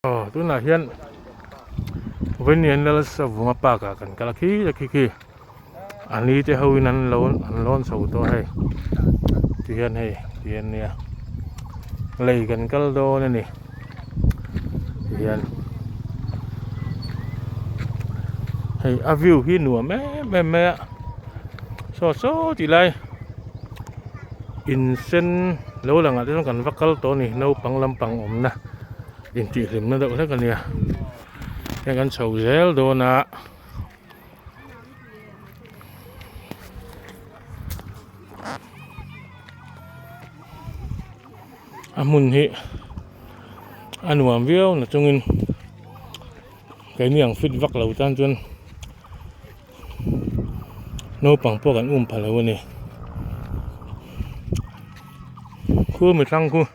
Aw tunah hian Vawiin Lalsavunga park ah kan kal a khi khi khi a ni te ho in an lo an lawn chho tawh a hei ti hian hei ti hian nia lei kan kal dawn a ni ti hian hei a view hi nuam em em mai a saw saw tih lai in sen lo langah te chuan kan va kal tawh a ni naupang lampang awmna. Intihhlimna deuh hlek a nia heng an chho zel dawn a a hmun hi a nuam viau na chungin keini ang fit vak lo tan chuan naupang pawh kan um pha lo a ni khu mitlang khu.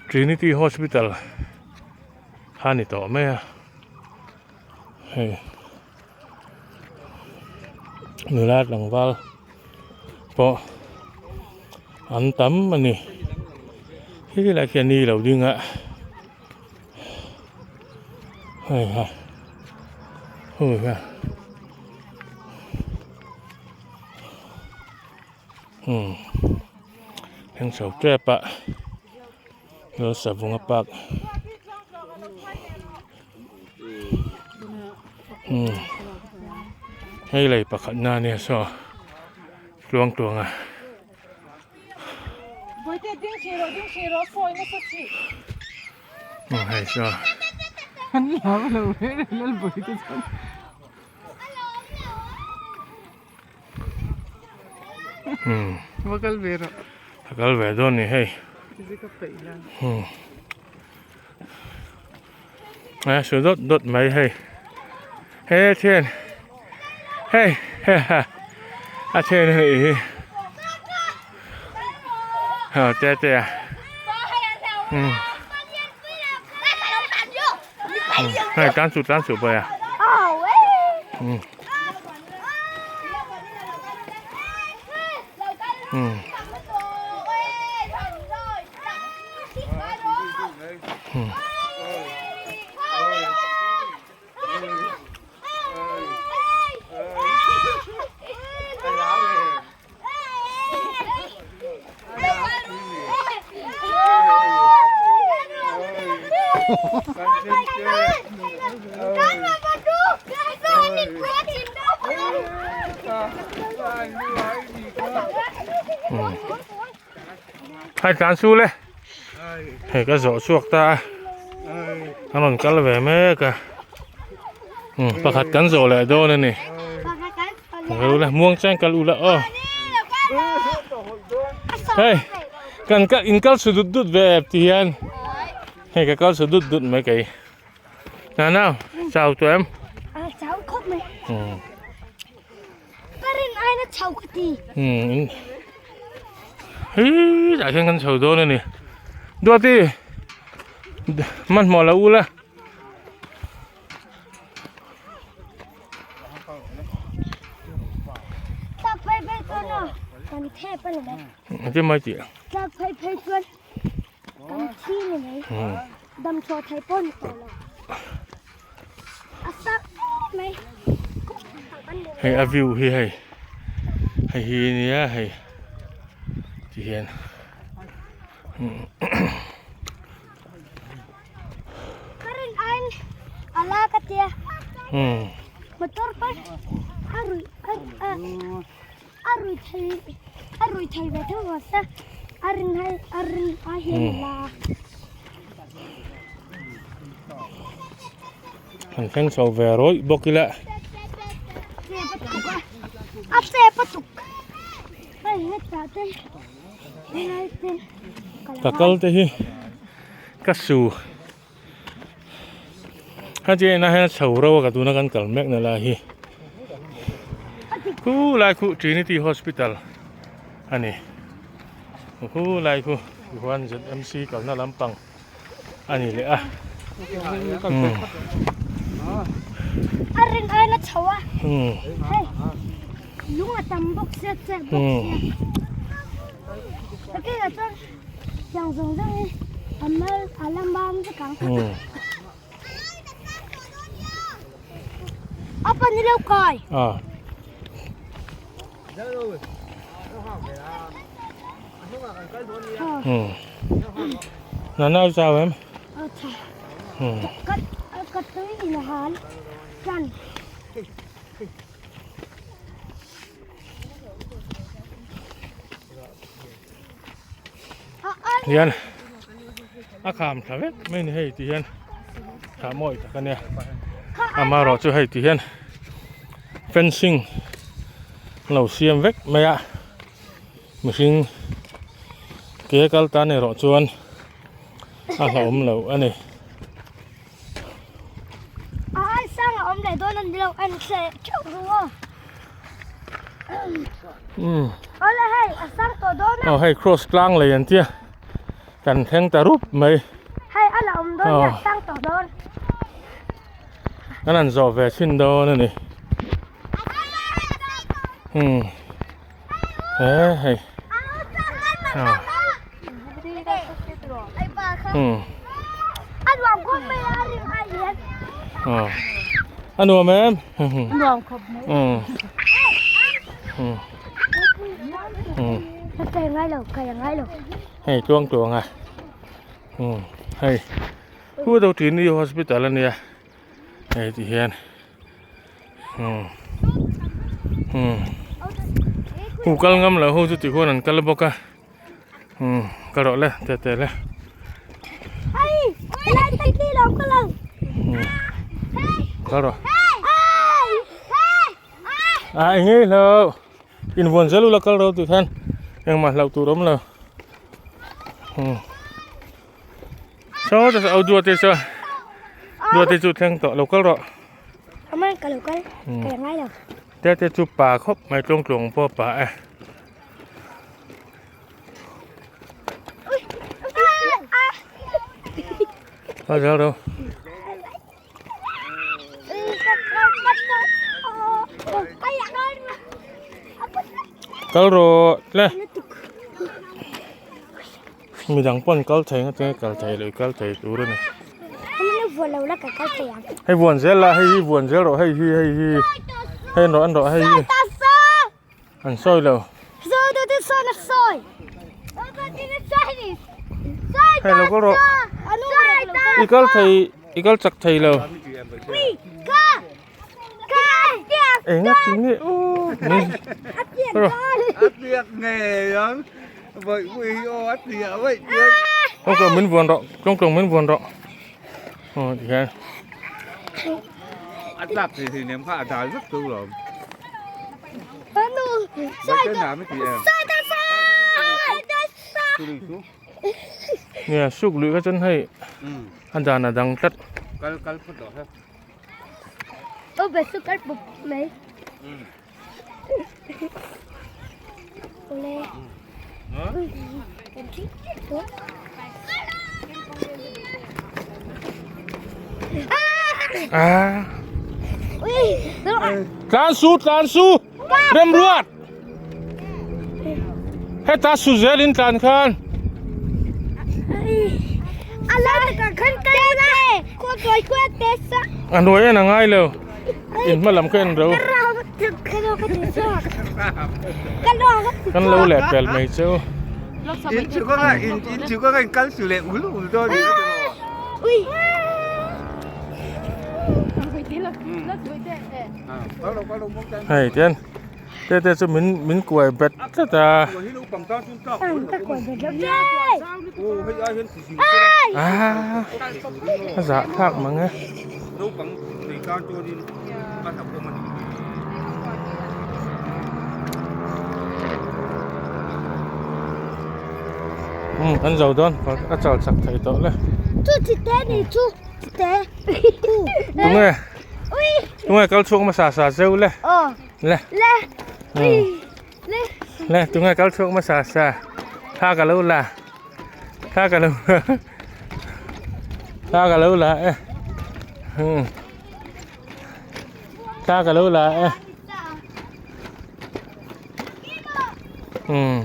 Trinity Hospital kha ni tawh mai a hei nula tlangval pawh an tam a ni helai khian ni lo ding a hei ha hui ha. Umm heng chho tep a Lalsavunga park umm hei lei pakhat na ania saw tluang tluang a. Hei saw. Va kal ve rawh. Ka kal ve dawn ni hei. Tizi ka peih la. A su dawt dawt mai hei. He thian. Hei a thian hei hi. Ờ te te à. Hei tan su tan su bơi à. Hai tlan su le hei ka zawh chhuak ta a an rawn kal ve mek a pakhat kan zawh leh dawn a ni. Kal ula muang chuan kal ula aw hei kan kal in kal su dut dut ve ep ti hian hei ka kal su dut dut mai kei na nau chau tawh em chau khawp mai ka rin aina chau ka ti hi tah hian kan chho dawn a ni duati hmanhmawh lo ula. Tlak phei phei chuan aw kan thep a ni mai. Engtin mai tih? Tlak phei phei chuan kan thi ni mai. Dam chhuah thei pawh ni tawh lo. A sak mai. Hei a view hi hei hei hi nia hei ti hian. Ka rin aiin a la ka tia. Motor pawh a rui a a rui thei a rui thei ve tho mahse a rin hai a rin ai hian a la a. Han thleng chho ve rawih bawk ila. A chep a tuk hei hetah te helai te Ka kal te hi. Ka su a chenah hian chho ro a ka tuna kan kal mek na lai hi khu lai khu Trinity Hospital a ni khu lai khu tichuan ZMC kalna lampang a ni leh a a rin aiin a chho a hei lung a tam bawk sia chek bawk sia ka keiah chuan. Hmm. Apa ni lo kai? Ah. Hmm. Nana sao em? Hmm. Ka tui in hal chan. Hian a kham thla vek mai ni hei ti hian thla mawi tak a nia amaherawh chu hei ti hian fencing lo siam vek mai a mihring ke kal tan erawh chuan a hlauhawm lo a ni. A ai sang a awm leh dawn a ni lo en hle theuh ru aw. Umm. Awle hei a sang tawh dawn a. Aw hei cross tlang lei an tia kan thleng ta rup mai. Hei a la awm dawn a sang tawh dawn. Kan han zawh ve chhin dawn a ni. Umm. He hei. Umm. A nuam em? Nuam khawp mai. Umm. Umm. Umm. Kai ngai lo, kai ngai lo. Hei tluang tluang a. Umm. Hei. Khu do tin ni hospital ania. Hei ti hian. Umm. Umm. Hu kal ngam lo ho chu ti khuan an kal bawk a. Umm ka rawh le te te le. Hei, helai te khi lo ka lo. Umm. Ka rawh. A engei lo. In vuan zel ula kal ro ti khan engmah hlauh tur awm lo. Umm. Saw ta au duat te saw. Duat te chu thleng tawh lo kal rawh. Amar ka lo kal. Ka ngai lo. Te te chu pa khawp mai tlawng tlawng pawh pa e. Kal zel ro. Kal rawh le. Midang pawn kal thei nga tinge kal thei loh i kal thei tur a ni. Hei vuan zel la hei hi vuan zel rawh hei hi hei hi hei an rawh an rawh hei hi an sawi lo. Hei lo kal rawh i kal thei i kal chak thei lo. Eng a ti nge aw ni rawh. A tiak ngei ang vậy ui ô a tiak vậy tiak. Tlawng tlawng min vuan rawh tlawng tlawng min vuan rawh aw ti hian. A tlak thei thei nem kha a dal vek tu lawm. Vậy cái nào mới chị em? Nia suk luih kha chuan hei a dan a dang tlat. Kal kal phawt rawh he. Tlan su tlan su remruat heta su zelin tlan khan. A hnuai en a ngai lo in hma lam kha en ro kan lo leh pel mai chu. Hei tian te te chu min min kuai bet tlat a. Ah a zah thlak mang e. Umm an zo dawn a chal chak thei tawh le. Tunge tunge kal chhuak hmasa sa zeu le le le tunge kal chhuak hmasa sa thla ka lo la thla ka lo thla ka lo la e umm thla ka lo la e umm.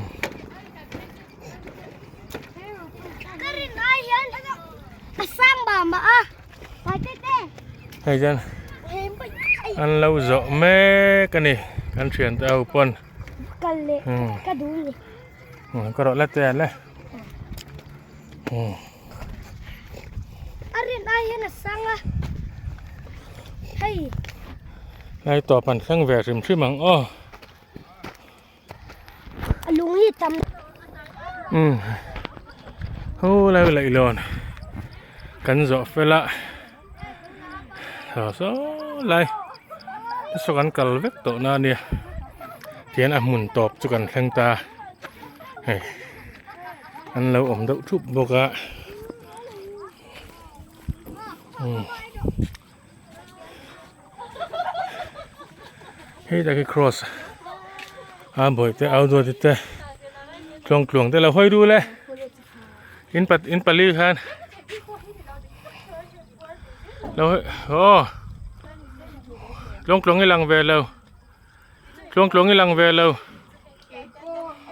mah a Hei hian an lo zawh mek a ni kan thiante ho pawn ka rawh la te le a rin ai hian a sang a hei lai tawp an thleng ve hrim hrim ang aw A lung hi tam. Umm hu lai laih lawn kan zawh fel a saw saw lai saw kan kal vek tawh na ania tihian a hmun tawp chu kan thleng ta hei an lo awm deuh thup bawk a umm. Hei tak hi cross a bawihte au duati te tluang tluang te lo hawi dul e in pat in pali khan lo aw tluang tluang i lang ve lo tluang tluang i lang ve lo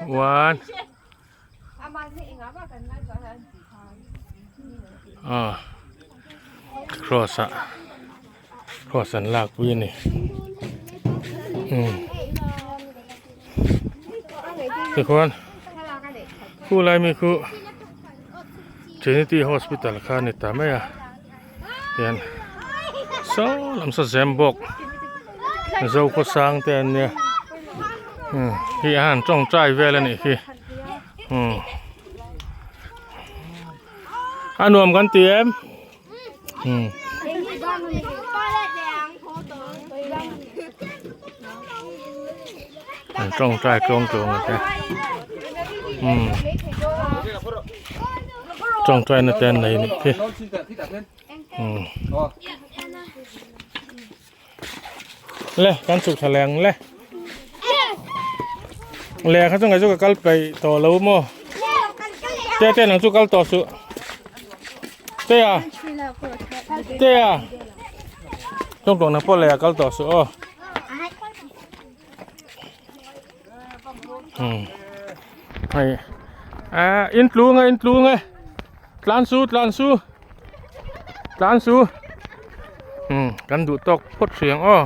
one ah cross ah cross an lak pui a ni umm tikhuan khulai mi khu trinity hospital kha a ni ta mai a hian saw lam saw zem bawk Zokhawsang te an nia umm hei a han tawngtai vel a nih hi umm a nuam kan ti em umm. An tawngtai tlawng tlawng a te umm tawngtai na te an nei a nih khi umm. Le kan chhuk thla leng le le kha chu ngai chu ka kal peih tawh lo maw te te nang chu kal tawh suh te a te a tawng tawng nang pawh le a kal tawh suh aw hmm hei a in tlung a in tlung e tlan su tlan su tlan su hmm kan duh tawk phawt hriang aw.